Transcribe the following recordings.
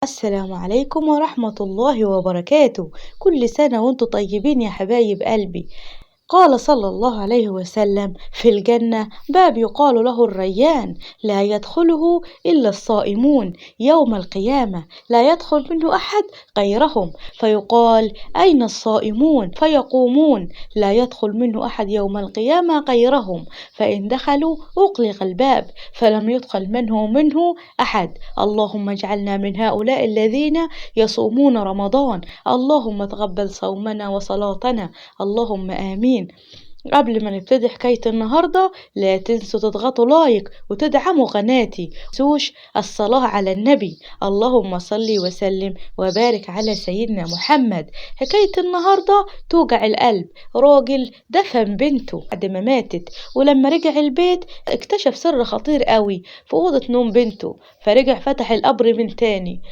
السلام عليكم ورحمة الله وبركاته. كل سنة وانتم طيبين يا حبايب قلبي. قال صلى الله عليه وسلم: في الجنة باب يقال له الريان، لا يدخله إلا الصائمون يوم القيامة، لا يدخل منه أحد غيرهم، فيقال: أين الصائمون؟ فيقومون، لا يدخل منه أحد يوم القيامة غيرهم، فإن دخلوا أغلق الباب فلم يدخل منه أحد. اللهم اجعلنا من هؤلاء الذين يصومون رمضان، اللهم تقبل صومنا وصلاتنا، اللهم آمين. قبل ما نبتدي حكاية النهاردة لا تنسوا تضغطوا like وتدعموا قناتي، سوش الصلاة على النبي، اللهم صلي وسلم وبارك على سيدنا محمد. حكاية النهاردة توجع القلب. راجل دفن بنته بعد ما ماتت، ولما رجع البيت اكتشف سر خطير قوي في أوضة نوم بنته، فرجع فتح القبر من تاني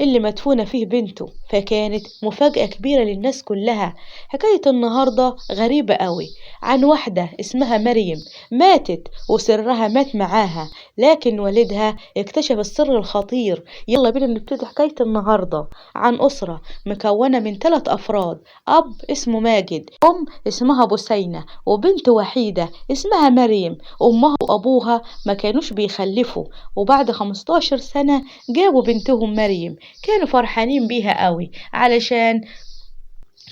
اللي مدفونة فيه بنته، فكانت مفاجأة كبيرة للناس كلها. حكاية النهاردة غريبة قوي، عن واحدة اسمها مريم ماتت وسرها مات معاها، لكن والدها اكتشف السر الخطير. يلا بينا نبتدي حكاية النهاردة عن أسرة مكونة من 3 أفراد: أب اسمه ماجد، أم اسمها بسينة، وبنت وحيدة اسمها مريم. أمها وأبوها ما كانوش بيخلفوا، وبعد 15 سنة جابوا بنتهم مريم. كانوا فرحانين بيها قوي، علشان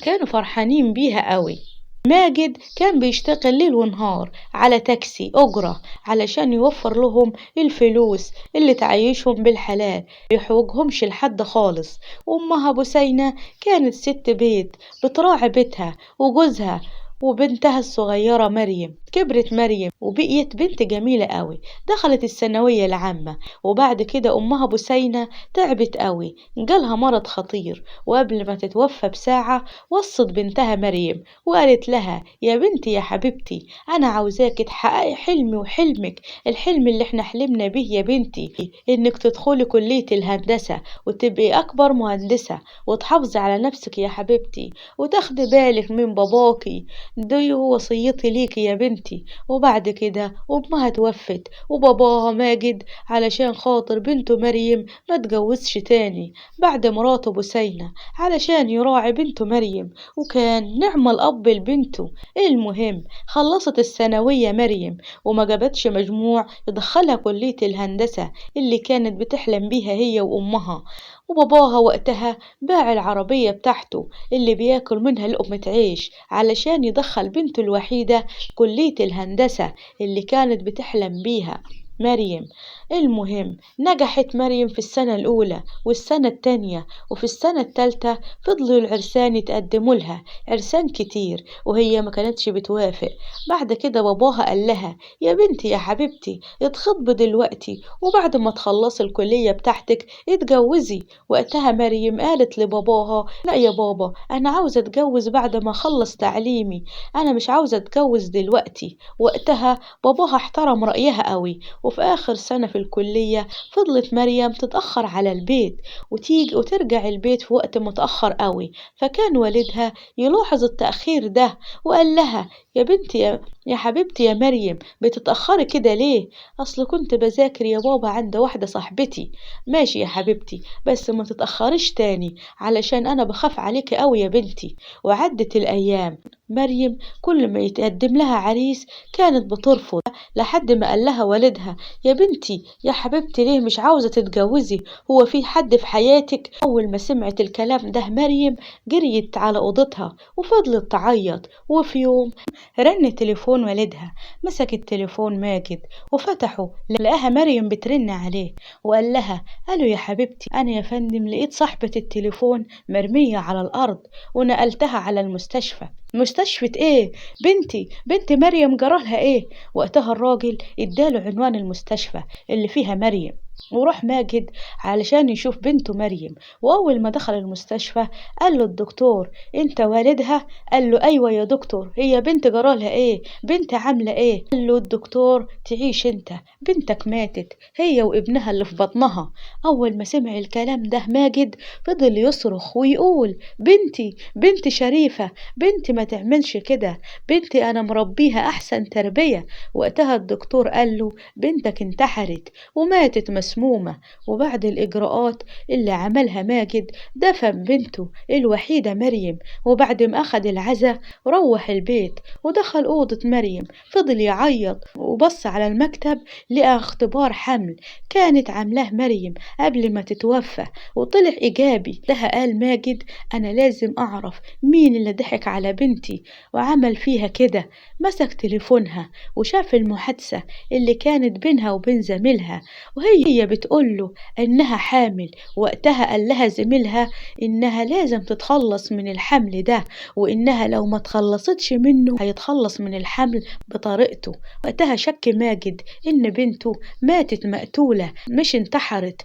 كانوا فرحانين بيها قوي. ماجد كان بيشتغل ليل ونهار على تاكسي أجرة علشان يوفر لهم الفلوس اللي تعيشهم بالحلال، يحوجهمش لحد خالص. وأمها بسينة كانت ست بيت بتراعي بيتها وجوزها وبنتها الصغيرة مريم. كبرت مريم وبقيت بنت جميلة قوي، دخلت الثانوية العامة، وبعد كده أمها بسينة تعبت قوي، جالها مرض خطير، وقبل ما تتوفى بساعة وصت بنتها مريم وقالت لها: يا بنتي يا حبيبتي، أنا عاوزاك تحققي حلمي وحلمك، الحلم اللي احنا حلمنا به يا بنتي، إنك تدخلي كلية الهندسة وتبقي أكبر مهندسة، وتحافظي على نفسك يا حبيبتي، وتاخدي بالك من باباكي، دي وصيتي ليكي يا بنتي. وبعد كده أمها توفت، وباباها ماجد علشان خاطر بنته مريم ما تجوزش تاني بعد مراته بسينة علشان يراعي بنته مريم، وكان نعم الأب لبنته. المهم خلصت الثانوية مريم وما جابتش مجموع يدخلها كلية الهندسة اللي كانت بتحلم بيها هي وأمها. وباباها وقتها باع العربية بتاعته اللي بياكل منها لقمة عيش علشان يدخل بنته الوحيدة كلية الهندسة اللي كانت بتحلم بيها مريم. المهم نجحت مريم في السنة الأولى والسنة التانية، وفي السنة التالتة فضلوا العرسان يتقدموا لها عرسان كتير، وهي ما كانتش بتوافق. بعد كده باباها قال لها: يا بنتي يا حبيبتي، اتخطبي دلوقتي، وبعد ما تخلصي الكلية بتاعتك اتجوزي. وقتها مريم قالت لباباها: لا يا بابا، أنا عاوزة اتجوز بعد ما أخلص تعليمي، أنا مش عاوزة اتجوز دلوقتي. وقتها باباها احترم رأيها قوي. وفي آخر سنة في الكلية فضلت مريم تتأخر على البيت وتيجي وترجع البيت في وقت متأخر قوي، فكان والدها يلاحظ التأخير ده وقال لها: يا بنتي يا حبيبتي يا مريم، بتتأخري كده ليه؟ أصل كنت بذاكر يا بابا عند واحدة صاحبتي. ماشي يا حبيبتي، بس ما تتأخريش تاني علشان أنا بخاف عليك قوي يا بنتي. وعدت الأيام، مريم كل ما يتقدم لها عريس كانت بترفض، لحد ما قال لها والدها: يا بنتي يا حبيبتي، ليه مش عاوزة تتجوزي؟ هو في حد في حياتك؟ أول ما سمعت الكلام ده مريم جريت على أوضتها وفضلت تعيط. وفي يوم رن تليفون والدها، مسك التليفون ماجد وفتحه، لقاها مريم بترن عليه، وقال لها: قالوا يا حبيبتي، أنا يا فندم لقيت صاحبة التليفون مرمية على الأرض ونقلتها على المستشفى. مستشفى ايه؟ بنتي بنت مريم جرالها ايه؟ وقتها الراجل اداله عنوان المستشفى اللي فيها مريم، وراح ماجد علشان يشوف بنته مريم. وأول ما دخل المستشفى قال له الدكتور: انت والدها؟ قال له: ايوه يا دكتور، هي بنت جرالها ايه؟ بنت عامله ايه؟ قال له الدكتور: تعيش انت، بنتك ماتت هي وابنها اللي في بطنها. اول ما سمع الكلام ده ماجد فضل يصرخ ويقول: بنتي، بنت شريفة، بنتي ما ما تعملش كده، بنتي أنا مربيها أحسن تربية. وقتها الدكتور قال له بنتك انتحرت وماتت مسمومة. وبعد الإجراءات اللي عملها ماجد دفن بنته الوحيدة مريم، وبعد ما أخد العزاء روح البيت ودخل أوضة مريم، فضل يعيط وبص على المكتب لقى اختبار حمل كانت عاملاه مريم قبل ما تتوفى وطلع إيجابي. لها قال ماجد أنا لازم أعرف مين اللي ضحك على بنتي وعمل فيها كده. مسك تليفونها وشاف المحادثة اللي كانت بينها وبين زميلها وهي بتقوله إنها حامل. وقتها قال لها زميلها إنها لازم تتخلص من الحمل ده، وإنها لو ما تخلصتش منه هيتخلص من الحمل بطريقته. وقتها شك ماجد إن بنته ماتت مقتولة مش انتحرت،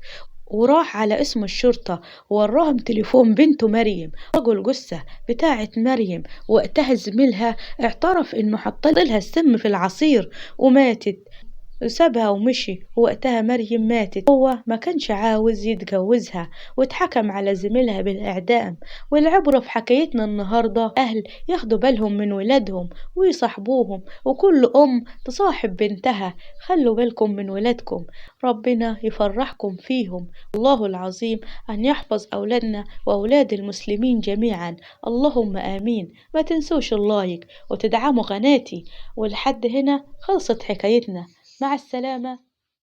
وراح على اسم الشرطة ووراهم تليفون بنته مريم، رجل جثة بتاعة مريم. وقتها زميلها اعترف انه حط لها السم في العصير وماتت، سابها ومشي. وقتها مريم ماتت، هو ما كانش عاوز يتجوزها واتحكم على زميلها بالإعدام. والعبرة في حكايتنا النهاردة أهل ياخدوا بالهم من ولادهم ويصاحبوهم، وكل أم تصاحب بنتها. خلوا بالكم من ولادكم، ربنا يفرحكم فيهم. الله العظيم أن يحفظ أولادنا وأولاد المسلمين جميعا، اللهم آمين. ما تنسوش اللايك وتدعموا قناتي. ولحد هنا خلصت حكايتنا، مع السلامة.